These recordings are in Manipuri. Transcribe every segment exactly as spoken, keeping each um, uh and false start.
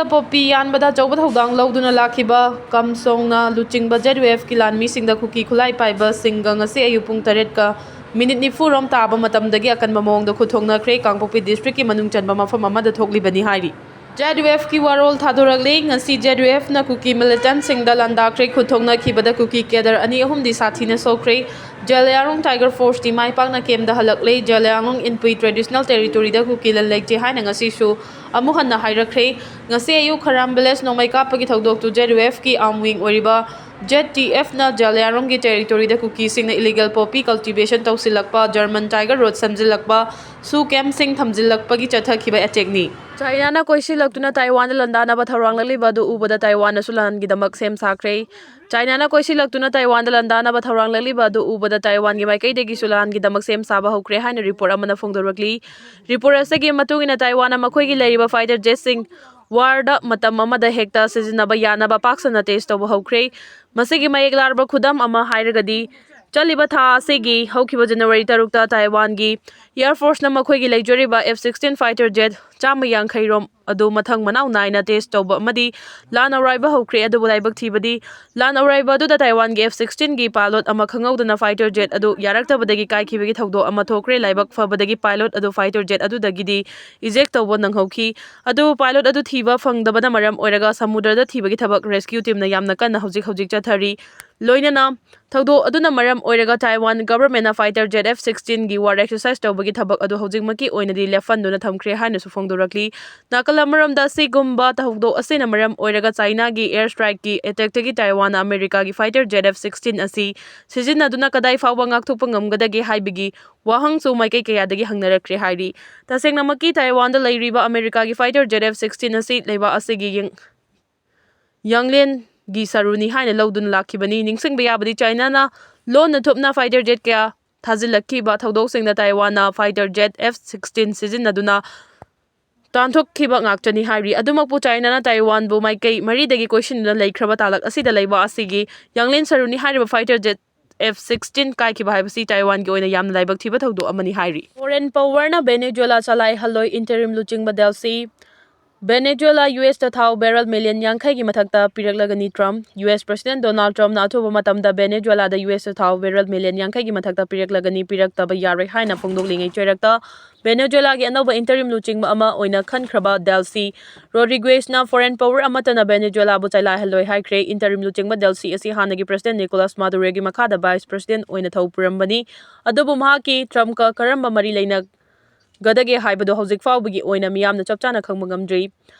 ꯄꯣꯄꯤ ꯌꯥꯟꯕꯗ ꯑꯆꯧꯕ ꯊꯧꯗꯥꯡ ꯂꯧꯗꯨꯅ ꯂꯥꯛꯈꯤꯕ ꯀꯝꯁꯣꯡꯅ ꯂꯨꯆꯤꯡꯕ ꯖꯦꯠ ꯌꯨ ꯑꯦꯐꯀꯤ ꯂꯥꯟꯃꯤꯁꯤꯡꯗ ꯀꯨꯀꯤ ꯈꯨꯠꯂꯥꯏ ꯄꯥꯏꯕꯁꯤꯡꯒ ꯉꯁꯤ ꯑꯌꯨꯛ ꯄꯨꯡ ꯇꯔꯦꯠꯀ ꯃꯤꯅꯤꯠ ꯅꯤꯐꯨ ꯔꯣꯝ ꯇꯥꯕ ꯃꯇꯝꯗꯒꯤ ꯑꯀꯟꯕ ꯃꯑꯣꯡꯗ ꯈꯨꯠ ꯊꯣꯛꯅꯈ꯭ꯔꯦ꯫ ꯀꯥꯡꯄꯣꯛꯄꯤ ꯗꯤꯁꯇ꯭ꯔꯤꯛꯀꯤ ꯃꯅꯨꯡ ꯆꯟꯕ ꯃꯐꯝ ꯑꯃꯗ ꯊꯣꯛꯂꯤꯕꯅꯤ ꯍꯥꯏꯔꯤ꯫ ꯖꯦꯠ ꯌꯨ ꯑꯦꯐꯀꯤ ꯋꯥꯔꯣꯜ ꯊꯥꯗꯣꯔꯛꯂꯤ꯫ ꯉꯁꯤ ꯖꯦꯠ ꯌꯨ ꯑꯦꯐꯅ ꯀꯨꯀꯤ ꯃꯤꯂꯤꯇꯦꯟꯠꯁꯤꯡꯗ ꯂꯥꯟꯗꯥꯈ꯭ꯔꯦ꯫ ꯈꯨꯠ ꯊꯣꯛꯅꯈꯤꯕꯗ ꯀꯨꯀꯤ ꯀꯦꯗꯔ ꯑꯅꯤ ꯑꯍꯨꯝꯗꯤ ꯁꯥꯊꯤꯅ ꯁꯣꯛꯈ꯭ꯔꯦ꯫ ꯖꯦꯂꯤꯌꯥꯡꯔꯣꯡ ꯇꯥꯏꯒꯔ ꯐꯣꯔꯁꯇꯤ ꯃꯥꯏ ꯄꯥꯛꯅ ꯀꯦꯝꯗ ꯍꯜꯂꯛꯂꯦ꯫ ꯖꯦꯂꯤꯌꯥꯡꯔꯣꯡ ꯏꯟꯄꯨꯏ ꯇ꯭ꯔꯦꯗꯤꯁꯅꯦꯜ ꯇꯦꯔꯤꯇꯣꯔꯤꯗ ꯀꯨꯀꯤ ꯂꯟ ꯂꯩꯇꯦ ꯍꯥꯏꯅ ꯉꯁꯤꯁꯨ ꯑꯃꯨꯛ ꯍꯟꯅ ꯍꯥꯏꯔꯛꯈ꯭ꯔꯦ꯫ ꯉꯁꯤ ꯑꯌꯨꯛ ꯈꯔꯥꯝ ꯚꯤꯂꯦꯖ ꯅꯣꯡꯃꯩ ꯀꯥꯞꯄꯒꯤ ꯊꯧꯗꯣꯛꯇꯨ ꯖꯦꯠ ꯌꯨ ꯑꯦꯐꯀꯤ ꯑꯥꯔꯝ ꯋꯤꯡ ꯑꯣꯏꯔꯤꯕ ꯖꯦꯠ ꯇꯤ ꯑꯦꯐꯅ ꯖꯦꯂꯤꯌꯥꯡꯔꯣꯡꯒꯤ ꯇꯦꯔꯤꯇꯣꯔꯤꯗ ꯀꯨꯀꯤꯁꯤꯡꯅ ꯏꯂꯤꯒꯦꯜ ꯄꯣꯄꯤ ꯀꯜꯇꯤꯚꯦꯁꯟ ꯇꯧꯁꯤꯜꯂꯛꯄ, ꯖꯔꯃꯟ ꯇꯥꯏꯒꯔ ꯔꯣꯠ ꯁꯦꯝꯖꯤꯜꯂꯛꯄ, ꯁꯨ ꯀꯦꯝꯞꯁꯤꯡ ꯊꯝꯖꯤꯜꯂꯛꯄꯒꯤ ꯆꯠꯊꯈꯤꯕ ꯑꯦꯇꯦꯛꯅꯤ꯫ ꯆꯥꯏꯅꯥꯅ ꯀꯣꯏꯁꯤꯜꯂꯛꯇꯨꯅ ꯇꯥꯏꯋꯥꯟꯗ ꯂꯥꯟꯗꯥꯅꯕ ꯊꯧꯔꯥꯡ ꯂꯧꯔꯤꯕ ꯑꯗꯨ ꯎꯕꯗ ꯇꯥꯏꯋꯥꯟꯅꯁꯨ ꯂꯥꯟꯒꯤꯗꯃꯛ ꯁꯦꯝ ꯁꯥꯈ꯭ꯔꯦ꯫ ꯆꯥꯏꯅꯥꯅ ꯀꯣꯏꯁꯤꯜꯂꯛꯇꯨꯅ ꯇꯥꯏꯋꯥꯟꯗ ꯂꯥꯟꯗꯥꯅꯕ ꯊꯧꯔꯥꯡ ꯂꯧꯔꯤꯕ ꯑꯗꯨ ꯎꯕꯗ ꯇꯥꯏꯋꯥꯟꯒꯤ ꯃꯥꯏꯀꯩꯗꯒꯤꯁꯨ ꯂꯥꯟꯒꯤꯗꯃꯛ ꯁꯦꯝ ꯁꯥꯕ ꯍꯧꯈ꯭ꯔꯦ ꯍꯥꯏꯅ ꯔꯤꯄꯣꯔꯠ ꯑꯃꯅ ꯐꯣꯡꯗꯣꯔꯛꯂꯤ꯫ ꯔꯤꯄꯣꯔꯠ ꯑꯁꯤꯒꯤ ꯃꯇꯨꯡ ꯏꯟꯅ ꯇꯥꯏꯋꯥꯟꯅ ꯃꯈꯣꯏꯒꯤ ꯂꯩꯔꯤꯕ ꯐꯥꯏꯇꯔ ꯖꯦꯠꯁꯤꯡ ꯋꯥꯔꯗ ꯃꯇꯝ ꯑꯃꯗ ꯍꯦꯛꯇ ꯁꯤꯖꯤꯟꯅꯕ ꯌꯥꯅꯕ ꯄꯥꯛ ꯁꯟꯅ ꯇꯦꯁ ꯇꯧꯕ ꯍꯧꯈ꯭ꯔꯦ꯫ ꯃꯁꯤꯒꯤ ꯃꯌꯦꯛ ꯂꯥꯔꯕ ꯈꯨꯗꯝ ꯑꯃ ꯍꯥꯏꯔꯒꯗꯤ, ꯆꯠꯂꯤꯕ ꯊꯥ ꯑꯁꯤꯒꯤ ꯍꯧꯈꯤꯕ ꯖꯅꯋꯥꯔꯤ ꯇꯔꯨꯛꯇ ꯇꯥꯏꯋꯥꯟꯒꯤ ꯑꯦꯌꯔ ꯐꯣꯔꯁꯅ ꯃꯈꯣꯏꯒꯤ ꯂꯩꯖꯔꯤꯕ ꯑꯦꯐ ꯁꯤꯛꯁꯇꯤꯟ ꯐꯥꯏꯇꯔ ꯖꯦꯠ ꯆꯥꯝꯃ ꯌꯥꯡꯈꯩ ꯔꯣꯝ ꯑꯗꯨ ꯃꯊꯪ ꯃꯅꯥꯎ ꯅꯥꯏꯅ ꯇꯦꯁ ꯇꯧꯕ ꯑꯃꯗꯤ ꯂꯥꯟ ꯑꯔꯥꯏꯕ ꯍꯧꯈ꯭ꯔꯦ꯫ ꯑꯗꯨꯕꯨ ꯂꯥꯏꯕꯛ ꯊꯤꯕꯗꯤ, ꯂꯥꯟ ꯑꯔꯥꯏꯕ ꯑꯗꯨꯗ ꯇꯥꯏꯋꯥꯟꯒꯤ ꯑꯦꯐ ꯁꯤꯛꯁꯇꯤꯟꯒꯤ ꯄꯥꯏꯂꯣꯠ ꯑꯃ ꯈꯪꯍꯧꯗꯅ ꯐꯥꯏꯇꯔ ꯖꯦꯠ ꯑꯗꯨ ꯌꯥꯔꯛꯇꯕꯗꯒꯤ ꯀꯥꯏꯈꯤꯕꯒꯤ ꯊꯧꯗꯣꯛ ꯑꯃ ꯊꯣꯛꯈ꯭ꯔꯦ꯫ ꯂꯥꯏꯕꯛ ꯐꯕꯗꯒꯤ ꯄꯥꯏꯂꯣꯠ ꯑꯗꯨ ꯐꯥꯏꯇꯔ ꯖꯦꯠ ꯑꯗꯨꯗꯒꯤꯗꯤ ꯏꯖꯦꯛ ꯇꯧꯕ ꯅꯪꯍꯧꯈꯤ꯫ ꯑꯗꯨꯕꯨ ꯄꯥꯏꯂꯣꯠ ꯑꯗꯨ ꯊꯤꯕ ꯐꯪꯗꯕꯅ ꯃꯔꯝ ꯑꯣꯏꯔꯒ ꯁꯃꯨꯗ꯭ꯔꯗ ꯊꯤꯕꯒꯤ ꯊꯕꯛ ꯔꯦꯁꯀ꯭ꯌꯨ ꯇꯤꯝꯅ ꯌꯥꯝꯅ ꯀꯟꯅ ꯍꯧꯖꯤꯛ ꯍꯧꯖꯤꯛ ꯆꯠꯊꯔꯤ꯫ ꯂꯣꯏꯅꯅ ꯊꯧꯗꯣꯛ ꯑꯗꯨꯅ ꯃꯔꯝ ꯑꯣꯏꯔꯒ ꯇꯥꯏꯋꯥꯟ ꯒꯚꯔꯟꯃꯦꯟꯠꯅ ꯐꯥꯏꯇꯔ ꯖꯦꯠ ꯑꯦꯐ ꯁꯤꯛꯁꯇꯤꯟꯒꯤ ꯋꯥꯔ ꯑꯦꯛꯁꯔꯁꯥꯏꯁ ꯇꯧꯕꯒꯤ ꯊꯕꯛ ꯑꯗꯨ ꯍꯧꯖꯤꯛꯃꯛꯀꯤ ꯑꯣꯏꯅꯗꯤ ꯂꯦꯞꯍꯟꯗꯨꯅ ꯊꯝꯈ꯭ꯔꯦ ꯍꯥꯏꯅꯁꯨ ꯐꯣꯡꯗꯣꯔꯛꯂꯤ꯫ ꯅꯥꯀꯜ ꯑꯃꯔꯣꯝꯗ ꯑꯁꯤꯒꯨꯝꯕ ꯊꯧꯗꯣꯛ ꯑꯁꯤꯅ ꯃꯔꯝ ꯑꯣꯏꯔꯒ ꯆꯥꯏꯅꯥꯒꯤ ꯑꯦꯌꯔ ꯁ꯭ꯇ꯭ꯔꯥꯏꯛꯀꯤ ꯑꯦꯇꯦꯛꯇꯒꯤ ꯇꯥꯏꯋꯥꯟꯅ ꯑꯃꯦꯔꯤꯀꯥꯒꯤ ꯐꯥꯏꯇꯔ ꯖꯦꯠ ꯑꯦꯐ ꯁꯤꯛꯁꯇꯤꯟ ꯑꯁꯤ ꯁꯤꯖꯤꯟꯅꯗꯨꯅ ꯀꯗꯥꯏ ꯐꯥꯎꯕ ꯉꯥꯛꯊꯣꯛꯄ ꯉꯝꯒꯗꯒꯦ ꯍꯥꯏꯕꯒꯤ ꯋꯥꯍꯪꯁꯨ ꯃꯥꯏꯀꯩ ꯀꯌꯥꯗꯒꯤ ꯍꯪꯅꯔꯛꯈ꯭ꯔꯦ ꯍꯥꯏꯔꯤ꯫ ꯇꯁꯦꯡꯅꯃꯛꯀꯤ ꯇꯥꯏꯋꯥꯟꯗ ꯂꯩꯔꯤꯕ ꯑꯃꯦꯔꯤꯀꯥꯒꯤ ꯐꯥꯏꯇꯔ ꯖꯦꯠ ꯑꯦꯐ ꯁꯤꯛꯁꯇꯤꯟ ꯑꯁꯤ ꯂꯩꯕꯥꯛ ꯑꯁꯤꯒꯤ ꯌꯦꯡ-, ꯌꯥꯡꯂꯦꯟꯒꯤ ꯁꯔꯨꯅꯤ ꯍꯥꯏꯅ ꯂꯧꯗꯨꯅ ꯂꯥꯛꯈꯤꯕꯅꯤ꯫ ꯅꯤꯡꯁꯤꯡꯕ ꯌꯥꯕꯗꯤ, ꯆꯥꯏꯅꯥꯅ ꯂꯣꯟꯅ ꯊꯨꯞꯅ ꯐꯥꯏꯇꯔ ꯖꯦꯠ ꯀꯌꯥ ꯊꯥꯖꯤꯜꯂꯛꯈꯤꯕ ꯊꯧꯗꯣꯛꯁꯤꯡꯗ ꯇꯥꯏꯋꯥꯟꯅ ꯐꯥꯏꯇꯔ ꯖꯦꯠ ꯑꯦꯐ ꯁꯤꯛꯁꯇꯤꯟ ꯁꯤꯖꯤꯟꯅꯗꯨꯅ ꯇꯥꯟꯊꯣꯛꯈꯤꯕ ꯉꯥꯛꯇꯅꯤ ꯍꯥꯏꯔꯤ꯫ ꯑꯗꯨꯃꯛꯄꯨ ꯆꯥꯏꯅꯥꯅ ꯇꯥꯏꯋꯥꯟꯕꯨ ꯃꯥꯏꯀꯩ ꯃꯔꯤꯗꯒꯤ ꯀꯣꯏꯁꯤꯟꯗꯨꯅ ꯂꯩꯈ꯭ꯔꯕ ꯇꯥꯂꯛ ꯑꯁꯤꯗ ꯂꯩꯕꯥꯛ ꯑꯁꯤꯒꯤ ꯌꯥꯡꯂꯦꯟ ꯁꯔꯨꯅꯤ ꯍꯥꯏꯔꯤꯕ ꯐꯥꯏꯇꯔ ꯖꯦꯠ ꯑꯦꯐ ꯁꯤꯛꯁꯇꯤꯟ ꯀꯥꯏꯈꯤꯕ ꯍꯥꯏꯕꯁꯤ ꯇꯥꯏꯋꯥꯟꯒꯤ ꯑꯣꯏꯅ ꯌꯥꯝꯅ ꯂꯥꯏꯕꯛ ꯊꯤꯕ ꯊꯧꯗꯣꯛ ꯑꯃꯅꯤ ꯍꯥꯏꯔꯤ꯫ ꯐꯣꯔꯦꯟ ꯄꯥꯋꯔꯅ ꯚꯦꯅꯦꯖꯨꯋꯦꯂꯥ ꯆꯂꯥꯏꯍꯜꯂꯣꯏ꯫ ꯏꯟꯇꯔꯤꯝ ꯂꯨꯆꯤꯡꯕ ꯗꯦꯜꯁꯤ ꯚꯦꯅꯦꯖꯨꯋꯦꯂꯥ ꯌꯨ ꯑꯦꯁꯇ ꯊꯥꯎ ꯕꯦꯔꯦꯜ ꯃꯤꯂꯤꯌꯟ ꯌꯥꯡꯈꯩꯒꯤ ꯃꯊꯛꯇ ꯄꯤꯔꯛꯂꯒꯅꯤ ꯇ꯭ꯔꯝꯞ꯫ ꯌꯨ ꯑꯦꯁ ꯄ꯭ꯔꯁꯤꯗꯦꯟꯠ ꯗꯣꯅꯥꯜꯗ ꯇ꯭ꯔꯝꯞꯅ ꯑꯊꯨꯕ ꯃꯇꯝꯗ ꯚꯦꯅꯦꯖꯨꯋꯦꯂꯥꯗ ꯌꯨ ꯑꯦꯁꯇ ꯊꯥꯎ ꯕꯦꯔꯦꯜ ꯃꯤꯂꯤꯌꯟ ꯌꯥꯡꯈꯩꯒꯤ ꯃꯊꯛꯇ ꯄꯤꯔꯛꯂꯒꯅꯤ, ꯄꯤꯔꯛꯇꯕ ꯌꯥꯔꯣꯏ ꯍꯥꯏꯅ ꯐꯣꯡꯗꯣꯛꯂꯤꯉꯩ ꯆꯩꯔꯛꯇ ꯚꯦꯅꯦꯖꯨꯋꯦꯂꯥꯒꯤ ꯑꯅꯧꯕ ꯏꯟꯇꯔꯤꯝ ꯂꯨꯆꯤꯡꯕ ꯑꯃ ꯑꯣꯏꯅ ꯈꯟꯈ꯭ꯔꯕ ꯗꯦꯜꯁꯤ ꯔꯣꯗ꯭ꯔꯤꯒꯨꯌꯦꯁꯅ ꯐꯣꯔꯦꯟ ꯄꯋꯔ ꯑꯃꯠꯇꯅ ꯚꯦꯅꯦꯖꯨꯋꯦꯂꯥꯕꯨ ꯆꯂꯥꯏꯍꯜꯂꯣꯏ ꯍꯥꯏꯈ꯭ꯔꯦ꯫ ꯏꯟꯇꯔꯤꯝ ꯂꯨꯆꯤꯡꯕ ꯗꯦꯜꯁꯤ ꯑꯁꯤ ꯍꯥꯟꯅꯒꯤ ꯄ꯭ꯔꯁꯤꯗꯦꯟꯠ ꯅꯤꯀꯣꯂꯥꯁ ꯃꯥꯗꯨꯔꯣꯒꯤ ꯃꯈꯥꯗ ꯚꯥꯏꯁ ꯄ꯭ꯔꯁꯤꯗꯦꯟꯠ ꯑꯣꯏꯅ ꯊꯧ ꯄꯨꯔꯝꯕꯅꯤ꯫ ꯑꯗꯨꯕꯨ ꯃꯍꯥꯛꯀꯤ ꯇ꯭ꯔꯝꯞꯀ ꯀꯔꯝꯕ ꯃꯔꯤ ꯂꯩꯅ ꯒꯗꯒꯦ ꯍꯥꯏꯕꯗꯨ ꯍꯧꯖꯤꯛ ꯐꯥꯎꯕꯒꯤ ꯑꯣꯏꯅ ꯃꯤꯌꯥꯝꯅ ꯆꯞ ꯆꯥꯅ ꯈꯪꯕ ꯉꯝꯗ꯭ꯔꯤ꯫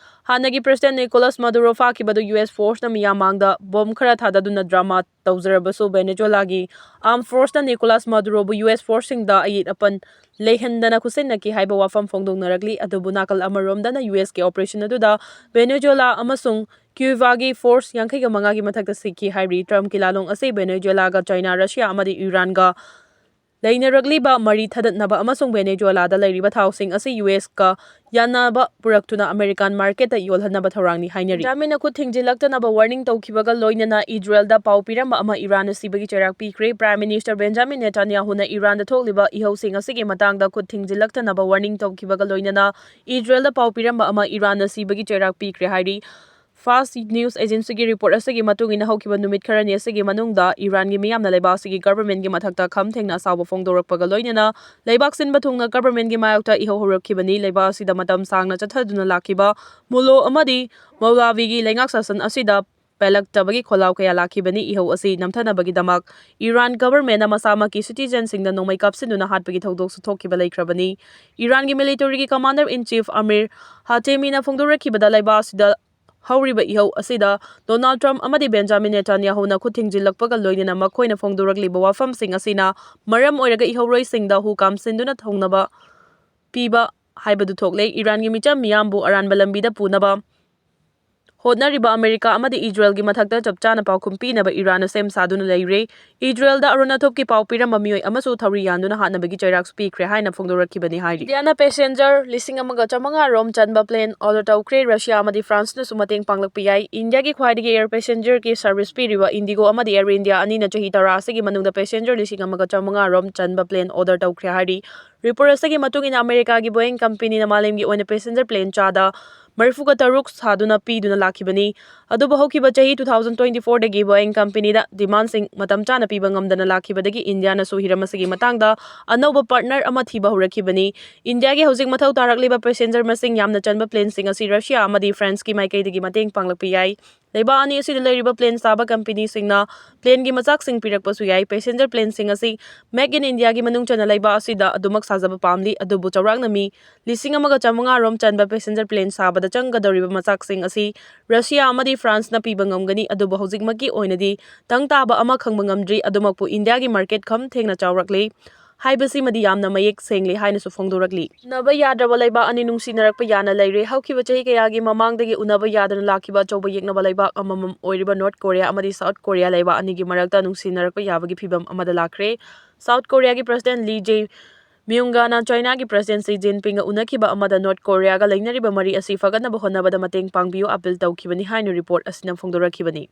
ꯍꯥꯟꯅꯒꯤ ꯄ꯭ꯔꯁꯤꯗꯦꯟꯠ ꯅꯤꯀꯣꯂꯥꯁ ꯃꯥꯗꯨꯔꯣ ꯐꯥꯈꯤꯕꯗꯨ ꯌꯨ ꯑꯦꯁ ꯐꯣꯔꯁꯅ ꯃꯤꯌꯥꯝ ꯃꯥꯡꯗ ꯕꯣꯝ ꯈꯔ ꯊꯥꯗꯗꯨꯅ ꯗ꯭ꯔꯃꯥ ꯇꯧꯖꯔꯕꯁꯨ, ꯚꯦꯅꯦꯖꯨꯋꯦꯂꯥꯒꯤ ꯑꯥꯔꯝ ꯐꯣꯔꯁꯅ ꯅꯤꯀꯣꯂꯥꯁ ꯃꯥꯗꯨꯔꯣꯕꯨ ꯌꯨ ꯑꯦꯁ ꯐꯣꯔꯁꯁꯤꯡꯗ ꯑꯌꯦꯠ ꯑꯄꯟ ꯂꯩꯍꯟꯗꯅ ꯈꯨꯠꯁꯤꯟꯅꯈꯤ ꯍꯥꯏꯕ ꯋꯥꯐꯝ ꯐꯣꯡꯗꯣꯛꯅꯔꯛꯂꯤ꯫ ꯑꯗꯨꯕꯨ ꯅꯥꯀꯜ ꯑꯃꯔꯣꯝꯗꯅ ꯌꯨ ꯑꯦꯁꯀꯤ ꯑꯣꯄꯔꯦꯁꯟ ꯑꯗꯨꯗ ꯚꯦꯅꯦꯖꯨꯋꯦꯂꯥ ꯑꯃꯁꯨꯡ ꯀ꯭ꯌꯨꯕꯥꯒꯤ ꯐꯣꯔꯁ ꯌꯥꯡꯈꯩꯒ ꯃꯉꯥꯒꯤ ꯃꯊꯛꯇ ꯁꯤꯈꯤ ꯍꯥꯏꯔꯤ꯫ ꯇ꯭ꯔꯝꯞꯀꯤ ꯂꯥꯂꯣꯡ ꯑꯁꯤ ꯚꯦꯅꯦꯖꯨꯋꯦꯂꯥꯒ ꯆꯥꯏꯅꯥ, ꯔꯁꯤꯌꯥ ꯑꯃꯗꯤ ꯏꯔꯥꯟꯒ ꯂꯩꯅꯔꯛꯂꯤꯕ ꯃꯔꯤ ꯊꯗꯠꯅꯕ ꯑꯃꯁꯨꯡ ꯚꯦꯅꯦꯖꯨꯋꯦꯂꯥꯗ ꯂꯩꯔꯤꯕ ꯊꯥꯎꯁꯤꯡ ꯑꯁꯤ ꯌꯨ ꯑꯦꯁꯀ ꯌꯥꯅꯕ ꯄꯨꯔꯛꯇꯨꯅ ꯑꯃꯦꯔꯤꯀꯥꯟ ꯃꯥꯔꯀꯦꯠꯇ ꯌꯣꯜꯍꯟꯅꯕ ꯊꯧꯔꯥꯡꯅꯤ ꯍꯥꯏꯅꯔꯤ꯫ ꯕꯦꯟꯖꯥꯃꯤꯟꯅ ꯈꯨꯠ ꯊꯤꯡꯖꯤꯜꯂꯛꯇꯅꯕ ꯋꯥꯔꯅꯤꯡ ꯇꯧꯈꯤꯕꯒ ꯂꯣꯏꯅꯅ ꯏꯖꯔꯦꯜꯗ ꯄꯥꯎ ꯄꯤꯔꯝꯕ ꯑꯃ ꯏꯔꯥꯟꯅ ꯁꯤꯕꯒꯤ ꯆꯩꯔꯥꯛ ꯄꯤꯈ꯭ꯔꯦ꯫ ꯄ꯭ꯔꯥꯏꯝ ꯃꯤꯅꯤꯁꯇꯔ ꯕꯦꯟꯖꯥꯃꯤꯟ ꯅꯦꯇꯥꯟꯌꯥꯍꯨꯅ ꯏꯔꯥꯟꯗ ꯊꯣꯛꯂꯤꯕ ꯏꯍꯧꯁꯤꯡ ꯑꯁꯤꯒꯤ ꯃꯇꯥꯡꯗ ꯈꯨꯠ ꯊꯤꯡꯖꯤꯜꯂꯛꯇꯅꯕ ꯋꯥꯔꯅꯤꯡ ꯇꯧꯈꯤꯕꯒ ꯂꯣꯏꯅꯅ ꯏꯖꯔꯦꯜꯗ ꯄꯥꯎ ꯄꯤꯔꯝꯕ ꯑꯃ ꯏꯔꯥꯟꯅ ꯁꯤꯕꯒꯤ ꯆꯩꯔꯥꯛ ꯄꯤꯈ꯭ꯔꯦ ꯍꯥꯏꯔꯤ꯫ ꯐꯥꯁ ꯅ꯭ꯌꯨꯁ ꯑꯦꯖꯦꯟꯁꯤꯒꯤ ꯔꯤꯄꯣꯔꯠ ꯑꯁꯤꯒꯤ ꯃꯇꯨꯡ ꯏꯟꯅ ꯍꯧꯈꯤꯕ ꯅꯨꯃꯤꯠ ꯈꯔꯅꯤ ꯑꯁꯤꯒꯤ ꯃꯅꯨꯡꯗ ꯏꯔꯥꯟꯒꯤ ꯃꯤꯌꯥꯝꯅ ꯂꯩꯕꯥꯛ ꯑꯁꯤꯒꯤ ꯒꯚꯔꯟꯃꯦꯟꯠꯀꯤ ꯃꯊꯛꯇ ꯈꯝ ꯊꯦꯡꯅ ꯑꯁꯥꯎꯕ ꯐꯣꯡꯗꯣꯔꯛꯄꯒ ꯂꯣꯏꯅꯅ ꯂꯩꯕꯥꯛ ꯁꯤꯟꯕ ꯊꯨꯡꯅ ꯒꯚꯔꯟꯃꯦꯟꯠꯀꯤ ꯃꯥꯌꯣꯛꯇ ꯏꯍꯧ ꯍꯧꯔꯛꯈꯤꯕꯅꯤ꯫ ꯂꯩꯕꯥꯛ ꯑꯁꯤꯗ ꯃꯇꯝ ꯁꯥꯡꯅ ꯆꯠꯊꯗꯨꯅ ꯂꯥꯛꯈꯤꯕ ꯃꯨꯂꯣ ꯑꯃꯗꯤ ꯃꯧꯂꯥꯚꯤꯒꯤ ꯂꯩꯉꯥꯛ ꯁꯥꯁꯟ ꯑꯁꯤꯗ ꯄꯦꯜꯂꯛꯇꯕꯒꯤ ꯈꯣꯜꯂꯥꯎ ꯀꯌꯥ ꯂꯥꯛꯈꯤꯕꯅꯤ꯫ ꯏꯍꯧ ꯑꯁꯤ ꯅꯝꯊꯅꯕꯒꯤꯗꯃꯛ ꯏꯔꯥꯟ ꯒꯚꯔꯟꯃꯦꯟꯠꯅ ꯃꯁꯥꯃꯛꯀꯤ ꯁꯤꯇꯤꯖꯦꯟꯁꯤꯡꯗ ꯅꯣꯡꯃꯩ ꯀꯥꯞꯁꯤꯟꯗꯨꯅ ꯍꯥꯠꯄꯒꯤ ꯊꯧꯗꯣꯛꯁꯨ ꯊꯣꯛꯈꯤꯕ ꯂꯩꯈ꯭ꯔꯕꯅꯤ꯫ ꯏꯔꯥꯟꯒꯤ ꯃꯤꯂꯤꯇꯔꯤꯒꯤ ꯀꯃꯥꯟꯗꯔ ꯏꯟ ꯆꯤꯐ ꯑꯃꯤꯔ ꯍꯥꯇꯦꯃꯤꯅ ꯐꯣꯡꯗꯣꯔꯛꯈꯤꯕꯗ ꯂꯩꯕꯥꯛ ꯑꯁꯤꯗ ꯍꯧꯔꯤꯕ ꯏꯍꯧ ꯑꯁꯤꯗ ꯗꯣꯅꯥꯜꯗ ꯇ꯭ꯔꯝꯞ ꯑꯃꯗꯤ ꯕꯦꯟꯖꯥꯃꯤꯟ ꯅꯦꯇꯥꯟꯌꯥꯍꯨꯅ ꯈꯨꯠ ꯊꯤꯡꯖꯤꯜꯂꯛꯄꯒ ꯂꯣꯏꯅꯅ ꯃꯈꯣꯏꯅ ꯐꯣꯡꯗꯣꯔꯛꯂꯤꯕ ꯋꯥꯐꯝꯁꯤꯡ ꯑꯁꯤꯅ ꯃꯔꯝ ꯑꯣꯏꯔꯒ ꯏꯍꯧꯔꯣꯏꯁꯤꯡꯗ ꯍꯨ ꯀꯥꯝꯁꯤꯟꯗꯨꯅ ꯊꯧꯅꯕ ꯄꯤꯕ ꯍꯥꯏꯕꯗꯨ ꯊꯣꯛꯂꯦ꯫ ꯏꯔꯥꯟꯒꯤ ꯃꯤꯆꯝ ꯃꯤꯌꯥꯝꯕꯨ ꯑꯔꯥꯟꯕ ꯂꯝꯕꯤꯗ ꯄꯨꯅꯕ ꯍꯣꯠꯅꯔꯤꯕ ꯑꯃꯦꯔꯤꯀꯥ ꯑꯃꯗꯤ ꯏꯖꯔꯦꯜꯒꯤ ꯃꯊꯛꯇ ꯆꯞ ꯆꯥꯅ ꯄꯥꯎꯈꯨꯝ ꯄꯤꯅꯕ ꯏꯔꯥꯟꯅ ꯁꯦꯝ ꯁꯥꯗꯨꯅ ꯂꯩꯔꯦ꯫ ꯏꯖꯔꯦꯜꯗ ꯑꯔꯣꯟ ꯑꯊꯨꯞꯀꯤ ꯄꯥꯎ ꯄꯤꯔꯝꯕ ꯃꯤꯑꯣꯏ ꯑꯃꯁꯨ ꯊꯧꯔꯤ ꯌꯥꯟꯗꯨꯅ ꯍꯥꯠꯅꯕꯒꯤ ꯆꯩꯔꯥꯛꯁꯨ ꯄꯤꯈ꯭ꯔꯦ ꯍꯥꯏꯅ ꯐꯣꯡꯗꯣꯔꯛꯈꯤꯕꯅꯤ ꯍꯥꯏꯔꯤ꯫ ꯏꯟꯗꯤꯌꯥꯅ ꯄꯦꯁꯦꯟꯖꯔ ꯂꯤꯁꯤꯡ ꯑꯃꯒ ꯆꯥꯃꯉꯥ ꯔꯣꯝ ꯆꯟꯕ ꯄ꯭ꯂꯦꯟ ꯑꯣꯔꯗꯔ ꯇꯧꯈ꯭ꯔꯦ꯫ ꯔꯁꯤꯌꯥ ꯑꯃꯗꯤ ꯐ꯭ꯔꯥꯟꯁꯅꯁꯨ ꯃꯇꯦꯡ ꯄꯥꯡꯂꯛꯄ ꯌꯥꯏ꯫ ꯏꯟꯗꯤꯌꯥꯒꯤ ꯈ꯭ꯋꯥꯏꯗꯒꯤ ꯑꯦꯌꯔ ꯄꯦꯁꯦꯟꯖꯔꯒꯤ ꯁꯔꯚꯤꯁ ꯄꯤꯔꯤꯕ ꯏꯟꯗꯤꯒꯣ ꯑꯃꯗꯤ ꯑꯦꯌꯔ ꯏꯟꯗꯤꯌꯥ ꯑꯅꯤꯅ ꯆꯍꯤ ꯇꯔꯥ ꯑꯁꯤꯒꯤ ꯃꯅꯨꯡꯗ ꯄꯦꯁꯦꯟꯖꯔ ꯂꯤꯁꯤꯡ ꯑꯃꯒ ꯆꯥꯃꯉꯥ ꯔꯣꯝ ꯆꯟꯕ ꯄ꯭ꯂꯦꯟ ꯑꯣꯔꯗꯔ ꯇꯧꯈ꯭ꯔꯦ ꯍꯥꯏꯔꯤ꯫ ꯔꯤꯄꯣꯔꯠ ꯑꯁꯤꯒꯤ ꯃꯇꯨꯡ ꯏꯟꯅ, ꯑꯃꯦꯔꯤꯀꯥꯒꯤ ꯕꯣꯌꯤꯡ ꯀꯝꯄꯦꯅꯤꯅ ꯃꯥꯂꯦꯝꯒꯤ ꯑꯣꯏꯅ ꯄꯦꯁꯦꯟꯖꯔ ꯄ꯭ꯂꯦꯟ ꯆꯥꯗ ꯃꯔꯤꯐꯨꯒ ꯇꯔꯨꯛ ꯁꯥꯗꯨꯅ ꯄꯤꯗꯨꯅ ꯂꯥꯛꯈꯤꯕꯅꯤ꯫ ꯑꯗꯨꯕꯨ ꯍꯧꯈꯤꯕ ꯆꯍꯤ two thousand twenty fourꯗꯒꯤ ꯕꯣꯌꯤꯡ ꯀꯝꯄꯦꯅꯤꯗ ꯗꯤꯃꯥꯟꯁꯤꯡ ꯃꯇꯝ ꯆꯥꯅ ꯄꯤꯕ ꯉꯝꯗꯅ ꯂꯥꯛꯈꯤꯕꯗꯒꯤ ꯏꯟꯗꯤꯌꯥꯅꯁꯨ ꯍꯤꯔꯝ ꯑꯁꯤꯒꯤ ꯃꯇꯥꯡꯗ ꯑꯅꯧꯕ ꯄꯥꯔꯠꯅꯔ ꯑꯃ ꯊꯤꯕ ꯍꯧꯔꯛꯈꯤꯕꯅꯤ꯫ ꯏꯟꯗꯤꯌꯥꯒꯤ ꯍꯧꯖꯤꯛ ꯃꯊꯧ ꯇꯥꯔꯛꯂꯤꯕ ꯄꯦꯁꯦꯟꯖꯔ ꯃꯁꯤꯡ ꯌꯥꯝꯅ ꯆꯟꯕ ꯄ꯭ꯂꯦꯟꯁꯤꯡ ꯑꯁꯤ ꯔꯁꯤꯌꯥ ꯑꯃꯗꯤ ꯐ꯭ꯔꯥꯟꯁꯀꯤ ꯃꯥꯏꯀꯩꯗꯒꯤ ꯃꯇꯦꯡ ꯄꯥꯡꯂꯛꯄ ꯌꯥꯏ꯫ ꯂꯩꯕꯥꯛ ꯑꯅꯤ ꯑꯁꯤꯗ ꯂꯩꯔꯤꯕ ꯄ꯭ꯂꯦꯟ ꯁꯥꯕ ꯀꯝꯄꯦꯅꯤꯁꯤꯡꯅ ꯄ꯭ꯂꯦꯟꯒꯤ ꯃꯆꯥꯛꯁꯤꯡ ꯄꯤꯔꯛꯄꯁꯨ ꯌꯥꯏ꯫ ꯄꯦꯁꯦꯟꯖꯔ ꯄ꯭ꯂꯦꯟꯁꯤꯡ ꯑꯁꯤ Make in Indiaꯒꯤ ꯃꯅꯨꯡ ꯆꯟꯅ ꯂꯩꯕꯥꯛ ꯑꯁꯤꯗ ꯑꯗꯨꯃꯛ ꯁꯥꯖꯕ ꯄꯥꯝꯂꯤ, ꯑꯗꯨꯕꯨ ꯆꯥꯎꯔꯥꯛꯅ ꯃꯤ ꯂꯤꯁꯤꯡ ꯑꯃꯒ ꯆꯥꯃꯉꯥ ꯔꯣꯝ ꯆꯟꯕ ꯄꯦꯁꯦꯟꯖꯔ ꯄ꯭ꯂꯦꯟ ꯁꯥꯕꯗ ꯆꯪꯒꯗꯧꯔꯤꯕ ꯃꯆꯥꯛꯁꯤꯡ ꯑꯁꯤ ꯔꯁꯤꯌꯥ ꯑꯃꯗꯤ ꯐ꯭ꯔꯥꯟꯁꯅ ꯄꯤꯕ ꯉꯝꯒꯅꯤ, ꯑꯗꯨꯕꯨ ꯍꯧꯖꯤꯛꯃꯛꯀꯤ ꯑꯣꯏꯅꯗꯤ ꯇꯪ ꯇꯥꯕ ꯑꯃ ꯈꯪꯕ ꯉꯝꯗ꯭ꯔꯤ꯫ ꯑꯗꯨꯃꯛꯄꯨ ꯏꯟꯗꯤꯌꯥꯒꯤ ꯃꯥꯔꯀꯦꯠ ꯈꯝ ꯊꯦꯡꯅ ꯆꯥꯎꯔꯛꯂꯤ ꯍꯥꯏꯕꯁꯤꯃꯗꯤ ꯌꯥꯝꯅ ꯃꯌꯦꯛ ꯁꯦꯡꯂꯤ ꯍꯥꯏꯅꯁꯨ ꯐꯣꯡꯗꯣꯔꯛꯂꯤ꯫ ꯎꯅꯕ ꯌꯥꯗ꯭ꯔꯕ ꯂꯩꯕꯥꯛ ꯑꯅꯤ ꯅꯨꯡꯁꯤꯅꯔꯛꯄ ꯌꯥꯅ ꯂꯩꯔꯦ꯫ ꯍꯧꯈꯤꯕ ꯆꯍꯤ ꯀꯌꯥꯒꯤ ꯃꯃꯥꯡꯗꯒꯤ ꯎꯅꯕ ꯌꯥꯗꯅ ꯂꯥꯛꯈꯤꯕ ꯑꯆꯧꯕ ꯌꯦꯛꯅꯕ ꯂꯩꯕꯥꯛ ꯑꯃꯃꯝ ꯑꯣꯏꯔꯤꯕ ꯅꯣꯔꯠ ꯀꯣꯔꯤꯌꯥ ꯑꯃꯗꯤ ꯁꯥꯎꯠ ꯀꯣꯔꯤꯌꯥ ꯂꯩꯕꯥꯛ ꯑꯅꯤꯒꯤ ꯃꯔꯛꯇ ꯅꯨꯡꯁꯤꯅꯔꯛꯄ ꯌꯥꯕꯒꯤ ꯐꯤꯚꯝ ꯑꯃꯗ ꯂꯥꯛꯈ꯭ꯔꯦ꯫ ꯁꯥꯎꯠ ꯀꯣꯔꯤꯌꯥꯒꯤ ꯄ꯭ꯔꯁꯤꯗꯦꯟ ꯂꯤ ꯖꯦ ꯃ꯭ꯌꯨꯡꯒꯥꯅ ꯆꯥꯏꯅꯥꯒꯤ ꯄ꯭ꯔꯁꯤꯗꯦꯟ ꯁꯤ ꯖꯤꯟꯄꯤꯡꯒ ꯎꯅꯈꯤꯕ ꯑꯃꯗ ꯅꯣꯔꯠ ꯀꯣꯔꯤꯌꯥꯒ ꯂꯩꯅꯔꯤꯕ ꯃꯔꯤ ꯑꯁꯤ ꯐꯒꯠꯅꯕ ꯍꯣꯠꯅꯕꯗ ꯃꯇꯦꯡ ꯄꯥꯡꯕꯤꯌꯨ ꯑꯄꯤꯜ ꯇꯧꯈꯤꯕꯅꯤ ꯍꯥꯏꯅ ꯔꯤꯄꯣꯔꯠ ꯑꯁꯤꯅ ꯐꯣꯡꯗꯣꯔꯛꯈꯤꯕꯅꯤ꯫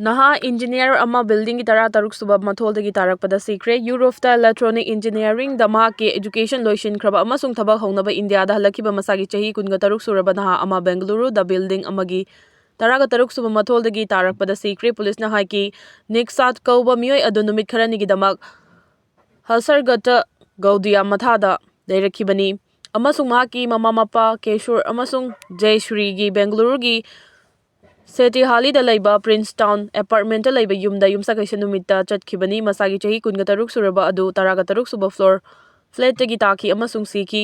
ꯅꯍꯥ ꯏꯟꯖꯤꯅꯤꯌꯥꯔ ꯑꯃ ꯕꯤꯜꯗꯤꯡꯒꯤ ꯇꯔꯥꯇꯔꯨꯛ ꯁꯨꯕ ꯃꯊꯣꯜꯗꯒꯤ ꯇꯥꯔꯛꯄꯗ ꯁꯤꯈ꯭ꯔꯦ꯫ ꯌꯨꯔꯣꯞꯇ ꯏꯂꯦꯛꯇ꯭ꯔꯣꯅꯤꯛ ꯏꯟꯖꯤꯅꯤꯌꯥꯔꯤꯡꯗ ꯃꯍꯥꯛꯀꯤ ꯑꯦꯖꯨꯀꯦꯁꯟ ꯂꯣꯏꯁꯤꯟꯈ꯭ꯔꯕ ꯑꯃꯁꯨꯡ ꯊꯕꯛ ꯍꯧꯅꯕ ꯏꯟꯗꯤꯌꯥꯗ ꯍꯜꯂꯛꯈꯤꯕ ꯃꯁꯥꯒꯤ ꯆꯍꯤ ꯀꯨꯟꯒ ꯇꯔꯨꯛ ꯁꯨꯔꯕ ꯅꯍꯥ ꯑꯃ ꯕꯦꯡꯒꯂꯨꯔꯨꯗ ꯕꯤꯜꯗꯤꯡ ꯑꯃꯒꯤ ꯇꯔꯥꯒ ꯇꯔꯨꯛ ꯁꯨꯕ ꯃꯊꯣꯜꯗꯒꯤ ꯇꯥꯔꯛꯄꯗ ꯁꯤꯈ꯭ꯔꯦ꯫ ꯄꯨꯂꯤꯁꯅ ꯍꯥꯏꯈꯤ, ꯅꯤꯛꯁꯥꯠ ꯀꯧꯕ ꯃꯤꯑꯣꯏ ꯑꯗꯨ ꯅꯨꯃꯤꯠ ꯈꯔꯅꯤꯒꯤꯗꯃꯛ ꯍꯁꯔꯒꯠꯇ ꯒꯧꯗꯤꯌꯥ ꯃꯊꯥꯗ ꯂꯩꯔꯛꯈꯤꯕꯅꯤ ꯑꯃꯁꯨꯡ ꯃꯍꯥꯛꯀꯤ ꯃꯃꯥ ꯃꯄꯥ ꯀꯦꯁꯨꯔ ꯑꯃꯁꯨꯡ ꯖꯌꯁ꯭ꯔꯤꯒꯤ ꯕꯦꯡꯒꯂꯨꯔꯨꯒꯤ ꯁꯦꯇꯤꯍꯥꯂꯤꯗ ꯂꯩꯕ ꯄ꯭ꯔꯤꯟꯁ ꯇꯥꯎꯟ ꯑꯦꯄꯥꯔꯠꯃꯦꯟꯇ ꯂꯩꯕ ꯌꯨꯝꯗ ꯌꯨꯝꯁꯀꯩꯁ ꯅꯨꯃꯤꯠꯇ ꯆꯠꯈꯤꯕꯅꯤ꯫ ꯃꯁꯥꯒꯤ ꯆꯍꯤ ꯀꯨꯟꯒ ꯇꯔꯨꯛ ꯁꯨꯔꯕ ꯑꯗꯨ ꯇꯔꯥꯒ ꯇꯔꯨꯛ ꯁꯨꯕ ꯐ꯭ꯂꯣꯔ ꯐ꯭ꯂꯦꯠꯇꯒꯤ ꯇꯥꯈꯤ ꯑꯃꯁꯨꯡ ꯁꯤꯈꯤ꯫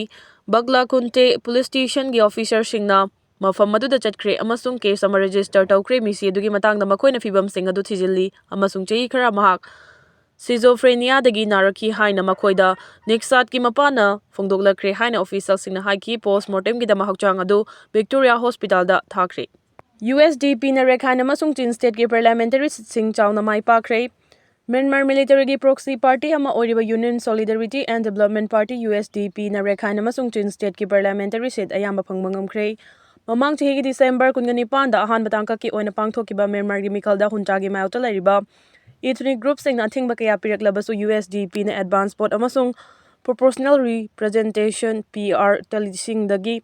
ꯕꯒꯂꯥ ꯀꯨꯟꯇꯦ ꯄꯨꯂꯤꯁ ꯁ꯭ꯇꯦꯁꯟꯒꯤ ꯑꯣꯐꯤꯁꯔꯁꯤꯡꯅ ꯃꯐꯝ ꯑꯗꯨꯗ ꯆꯠꯈ꯭ꯔꯦ ꯑꯃꯁꯨꯡ ꯀꯦꯁ ꯑꯃ ꯔꯦꯖꯤꯁꯇꯔ ꯇꯧꯈ꯭ꯔꯦ꯫ ꯃꯤꯁꯤ ꯑꯗꯨꯒꯤ ꯃꯇꯥꯡꯗ ꯃꯈꯣꯏꯅ ꯐꯤꯚꯝꯁꯤꯡ ꯑꯗꯨ ꯊꯤꯖꯤꯜꯂꯤ ꯑꯃꯁꯨꯡ ꯆꯍꯤ ꯈꯔ ꯃꯍꯥꯛ ꯁꯤꯖꯣꯐ꯭ꯔꯦꯅꯤꯌꯥꯗꯒꯤ ꯅꯥꯔꯛꯈꯤ ꯍꯥꯏꯅ ꯃꯈꯣꯏꯗ ꯅꯤꯛꯁꯥꯠꯀꯤ ꯃꯄꯥꯅ ꯐꯣꯡꯗꯣꯛꯂꯛꯈ꯭ꯔꯦ ꯍꯥꯏꯅ ꯑꯣꯐꯤꯁꯤꯌꯦꯜꯁꯤꯡꯅ ꯍꯥꯏꯈꯤ꯫ ꯄꯣꯁ꯭ꯠꯃꯣꯔꯇꯦꯝꯒꯤꯗꯃꯛ ꯍꯛꯆꯥꯡ ꯑꯗꯨ ꯚꯤꯛꯇꯣꯔꯤꯌꯥ ꯍꯣꯁꯄꯤꯇꯥꯜꯗ ꯊꯥꯈ꯭ꯔꯦ꯫ ꯌꯨ ꯑꯦꯁ ꯗꯤ ꯄꯤꯅ ꯔꯦꯈꯥꯏꯟ ꯑꯃꯁꯨꯡ ꯆꯤꯟ ꯁ꯭ꯇꯦꯠꯀꯤ ꯄꯥꯔꯂꯤꯌꯥꯃꯦꯟꯇꯔꯤ ꯁꯤꯠꯁꯤꯡ ꯆꯥꯎꯅ ꯃꯥꯏ ꯄꯥꯛꯈ꯭ꯔꯦ꯫ ꯃ꯭ꯌꯥꯟꯃꯥꯔ ꯃꯤꯂꯤꯇꯔꯤꯒꯤ ꯄ꯭ꯔꯣꯛꯁꯤ ꯄꯥꯔꯇꯤ ꯑꯃ ꯑꯣꯏꯔꯤꯕ Union Solidarity and Development Party, U S D ꯄꯤꯅ ꯔꯦꯈꯥꯏꯟ ꯑꯃꯁꯨꯡ ꯆꯤꯟ ꯁ꯭ꯇꯦꯠꯀꯤ ꯄꯥꯔꯂꯤꯌꯥꯃꯦꯟꯇꯔꯤ ꯁꯤꯠ ꯑꯌꯥꯝꯕ ꯐꯪꯕ ꯉꯝꯈ꯭ꯔꯦ꯫ ꯃꯃꯥꯡ ꯆꯍꯤꯒꯤ ꯗꯤꯁꯦꯝꯕꯔ ꯀꯨꯟꯒ ꯅꯤꯄꯥꯟꯗ ꯑꯍꯥꯟꯕ ꯇꯥꯡꯀꯛꯀꯤ ꯑꯣꯏꯅ ꯄꯥꯡꯊꯣꯛꯈꯤꯕ ꯃ꯭ꯌꯥꯟꯃꯥꯔꯒꯤ ꯃꯤꯈꯜꯗ ꯍꯨꯟꯆꯥꯒꯤ ꯃꯥꯌꯣꯛꯇ ꯂꯩꯔꯤꯕ ꯏꯊꯅꯤꯛ ꯒ꯭ꯔꯨꯞꯁꯤꯡꯅ ꯑꯊꯤꯡꯕ ꯀꯌꯥ ꯄꯤꯔꯛꯂꯕꯁꯨ, ꯌꯨ ꯑꯦꯁ ꯗꯤ ꯄꯤꯅ ꯑꯦꯗꯚꯥꯟꯁ ꯚꯣꯠ ꯑꯃꯁꯨꯡ Proportional Representation, P R, ꯇ ꯂꯤꯁꯤꯡꯗꯒꯤ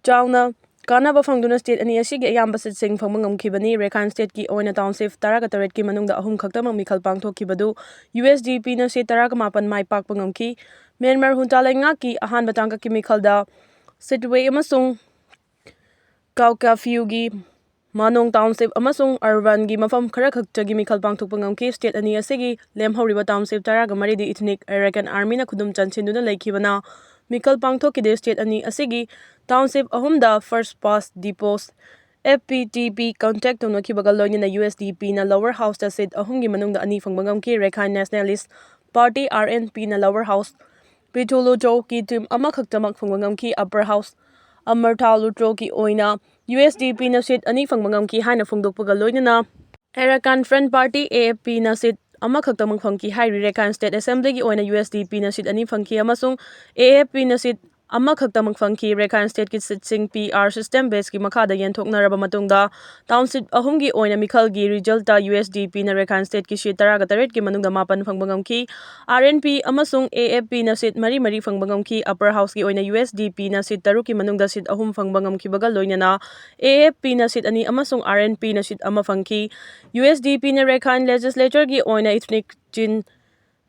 ꯆꯥꯎꯅ ꯀꯥꯟꯅꯕ ꯐꯪꯗꯨꯅ state ꯑꯅꯤ ꯑꯁꯤꯒꯤ ꯑꯌꯥꯝꯕ seatꯁꯤꯡ ꯐꯪꯕ ꯉꯝꯈꯤꯕꯅꯤ꯫ ꯔꯦꯈꯥꯏꯟ stateꯀꯤ ꯑꯣꯏꯅ township ꯇꯔꯥꯒ ꯇꯔꯦꯠꯀꯤ ꯃꯅꯨꯡꯗ ꯑꯍꯨꯝ ꯈꯛꯇꯃꯛ ꯃꯤꯈꯜ ꯄꯥꯡꯊꯣꯛꯈꯤꯕꯗꯨ USDPꯅ seat ꯇꯔꯥꯒ ꯃꯥꯄꯟ ꯃꯥꯏ ꯄꯥꯛꯄ ꯉꯝꯈꯤ꯫ ꯃ꯭ꯌꯥꯟꯃꯥꯔ ꯍꯨꯟꯇꯥ ꯂꯩꯉꯥꯛꯀꯤ ꯑꯍꯥꯟꯕ ꯇꯥꯡꯀꯛꯀꯤ ꯃꯤꯈꯜꯗ Sittwe ꯑꯃꯁꯨꯡ Kyaukphayuꯒꯤ ꯃꯥꯅꯣꯡ township ꯑꯃꯁꯨꯡ ꯑꯔꯕꯥꯟꯒꯤ ꯃꯐꯝ ꯈꯔꯈꯛꯇꯒꯤ ꯃꯤꯈꯜ ꯄꯥꯡꯊꯣꯛꯄ ꯉꯝꯈꯤ꯫ State ꯑꯅꯤ ꯑꯁꯤꯒꯤ ꯂꯦꯝꯍꯧꯔꯤꯕ township ꯇꯔꯥꯒ ꯃꯔꯤꯗꯤ Ethnic Arakan Armyꯅ ꯈꯨꯗꯨꯝ ꯆꯟꯁꯤꯟꯗꯨꯅ ꯂꯩꯈꯤꯕꯅ ꯃꯤꯈꯜ ꯄꯥꯡꯊꯣꯛꯈꯤꯗꯦ꯫ State ꯑꯅꯤ ꯑꯁꯤꯒꯤ township ꯑꯍꯨꯝꯗ first past the post, F P T P, contact ꯇꯧꯅꯈꯤꯕꯒ ꯂꯣꯏꯅꯅ USDPꯅ lower houseꯇ seat ꯑꯍꯨꯝꯒꯤ ꯃꯅꯨꯡꯗ ꯑꯅꯤ ꯐꯪꯕ ꯉꯝꯈꯤ꯫ Rakhine Nationalist Party, RNPꯅ lower house Phetuluthoki team ꯑꯃꯈꯛꯇꯃꯛ ꯐꯪꯕ ꯉꯝꯈꯤ꯫ Upper house Amartya Lutroki ꯑꯣꯏꯅ USDPꯅ seat ꯑꯅꯤ ꯐꯪꯕ ꯉꯝꯈꯤ ꯍꯥꯏꯅ ꯐꯣꯡꯗꯣꯛꯄꯒ ꯂꯣꯏꯅꯅ Arakan Front Party, AFPꯅ seat ꯑꯃꯈꯛꯇꯃꯛ ꯐꯪꯈꯤ ꯍꯥꯏꯔꯤ꯫ Rakhine State Assemblyꯒꯤ ꯑꯣꯏꯅ USDPꯅ seat ꯑꯅꯤ ꯐꯪꯈꯤ ꯑꯃꯁꯨꯡ AFPꯅ seat ꯑꯃꯈꯛꯇꯃꯛ ꯐꯪꯈꯤ꯫ Rakhine Stateꯀꯤ seatꯁꯤꯡ PR system baseꯀꯤ ꯃꯈꯥꯗ ꯌꯦꯟꯊꯣꯛꯅꯔꯕ ꯃꯇꯨꯡꯗ township ꯑꯍꯨꯝꯒꯤ ꯑꯣꯏꯅ ꯃꯤꯈꯜꯒꯤ resultꯇ USDPꯅ Rakhine Stateꯀꯤ seat ꯇꯔꯥꯒ ꯇꯔꯦꯠꯀꯤ ꯃꯅꯨꯡꯗ ꯃꯥꯄꯟ ꯐꯪꯕ ꯉꯝꯈꯤ꯫ RNP ꯑꯃꯁꯨꯡ AFPꯅ seat ꯃꯔꯤ ꯃꯔꯤ ꯐꯪꯕ ꯉꯝꯈꯤ꯫ Upper houseꯀꯤ ꯑꯣꯏꯅ USDPꯅ seat ꯇꯔꯨꯛꯀꯤ ꯃꯅꯨꯡꯗ seat ꯑꯍꯨꯝ ꯐꯪꯕ ꯉꯝꯈꯤꯕꯒ ꯂꯣꯏꯅꯅ AFPꯅ seat ꯑꯅꯤ ꯑꯃꯁꯨꯡ RNPꯅ seat ꯑꯃ ꯐꯪꯈꯤ꯫ USDPꯅ Rakhine legislatureꯒꯤ ꯑꯣꯏꯅ Ethnic Chin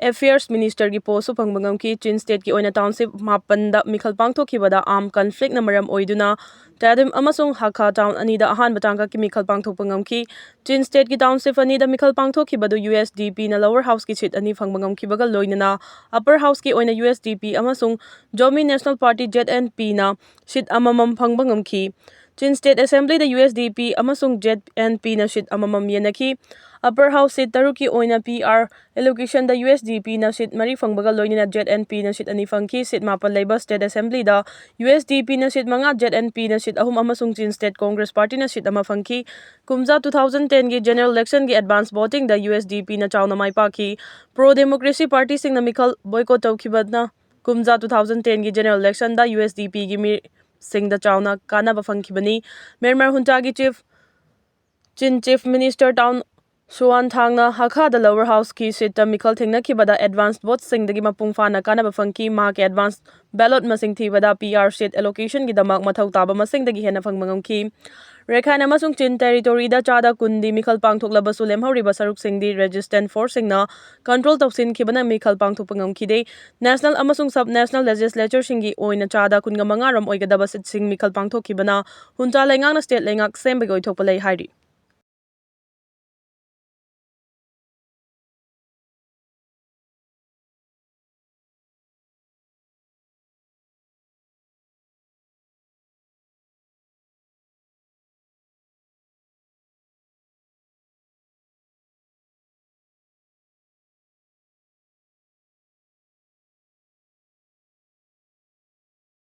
Affairs Ministerꯒꯤ postꯁꯨ ꯐꯪꯕ ꯉꯝꯈꯤ꯫ Chin Stateꯀꯤ ꯑꯣꯏꯅ township ꯃꯥꯄꯟꯗ ꯃꯤꯈꯜ ꯄꯥꯡꯊꯣꯛꯈꯤꯕꯗ armed conflictꯅ ꯃꯔꯝ ꯑꯣꯏꯗꯨꯅ Tedim ꯑꯃꯁꯨꯡ Hakha town ꯑꯅꯤꯗ ꯑꯍꯥꯟꯕ ꯇꯥꯡꯀꯛꯀꯤ ꯃꯤꯈꯜ ꯄꯥꯡꯊꯣꯛꯄ ꯉꯝꯈꯤ꯫ Chin Stateꯀꯤ township ꯑꯅꯤꯗ ꯃꯤꯈꯜ ꯄꯥꯡꯊꯣꯛꯈꯤꯕꯗꯨ USDPꯅ lower houseꯀꯤ seat ꯑꯅꯤ ꯐꯪꯕ ꯉꯝꯈꯤꯕꯒ ꯂꯣꯏꯅꯅ upper houseꯀꯤ ꯑꯣꯏꯅ USDP ꯑꯃꯁꯨꯡ Zomi National Party, ZNPꯅ seat ꯑꯃꯃꯝ ꯐꯪꯕ ꯉꯝꯈꯤ꯫ Chin State Assemblyꯗ USDP ꯑꯃꯁꯨꯡ ZNPꯅ seat ꯑꯃꯃꯝ ꯌꯦꯟꯅꯈꯤ꯫ Upper house seat ꯇꯔꯨꯛꯀꯤ ꯑꯣꯏꯅ PR allocationꯗ USDPꯅ seat ꯃꯔꯤ ꯐꯪꯕꯒ ꯂꯣꯏꯅꯅ ZNPꯅ seat ꯑꯅꯤ ꯐꯪꯈꯤ꯫ Seat ꯃꯥꯄꯟ ꯂꯩꯕ State Assemblyꯗ USDPꯅ seat ꯃꯉꯥ, ZNPꯅ seat ꯑꯍꯨꯝ ꯑꯃꯁꯨꯡ Chin State Congress Partyꯅ seat ꯑꯃ ꯐꯪꯈꯤ꯫ ꯀꯨꯝꯖꯥ two thousand tenꯒꯤ general electionꯒꯤ advance votingꯗ USDPꯅ ꯆꯥꯎꯅ ꯃꯥꯏ ꯄꯥꯛꯈꯤ꯫ Pro democracy partyꯁꯤꯡꯅ ꯃꯤꯈꯜ boycott ꯇꯧꯈꯤꯕꯅ ꯀꯨꯝꯖꯥ two thousand tenꯒꯤ general electionꯗ USDPꯒꯤ ꯃꯤꯁꯤꯡꯗ ꯆꯥꯎꯅ ꯀꯥꯟꯅꯕ ꯐꯪꯈꯤꯕꯅꯤ꯫ myanmar juntaꯒꯤ chief Chin Chief Minister Daw Aung Xuan ꯊꯥꯡꯅ ꯍꯥꯈꯥꯗ lower houseꯀꯤ seatꯇ ꯃꯤꯈꯜ ꯊꯦꯡꯅꯈꯤꯕꯗ advance voteꯁꯤꯡꯗꯒꯤ ꯃꯄꯨꯡ ꯐꯥꯅ ꯀꯥꯟꯅꯕ ꯐꯪꯈꯤ꯫ ꯃꯍꯥꯛꯀꯤ advance ballot ꯃꯁꯤꯡ ꯊꯤꯕꯗ P R seat allocationꯒꯤꯗꯃꯛ ꯃꯊꯧ ꯇꯥꯕ ꯃꯁꯤꯡꯗꯒꯤ ꯍꯦꯟꯅ ꯐꯪꯕ ꯉꯝꯈꯤ꯫ ꯔꯦꯈꯥꯏꯟ ꯑꯃꯁꯨꯡ ꯆꯤꯟ territoryꯗ ꯆꯥꯗ ꯀꯨꯟꯗꯤ ꯃꯤꯈꯜ ꯄꯥꯡꯊꯣꯛꯂꯕꯁꯨ, ꯂꯦꯝꯍꯧꯔꯤꯕ ꯁꯔꯨꯛꯁꯤꯡꯗꯤ resistant forceꯁꯤꯡꯅ control ꯇꯧꯁꯤꯟꯈꯤꯕꯅ ꯃꯤꯈꯜ ꯄꯥꯡꯊꯣꯛꯄ ꯉꯝꯈꯤꯗꯦ꯫ National ꯑꯃꯁꯨꯡ sub national legislatureꯁꯤꯡꯒꯤ ꯑꯣꯏꯅ ꯆꯥꯗ ꯀꯨꯟꯒ ꯃꯉꯥ ꯔꯣꯝ ꯑꯣꯏꯒꯗꯕ seatꯁꯤꯡ ꯃꯤꯈꯜ ꯄꯥꯡꯊꯣꯛꯈꯤꯕꯅ ꯍꯨꯟꯇꯥ ꯂꯩꯉꯥꯛꯅ state ꯂꯩꯉꯥꯛ ꯁꯦꯝꯕꯒꯤ ꯑꯣꯏꯊꯣꯛꯄ ꯂꯩ ꯍꯥꯏꯔꯤ꯫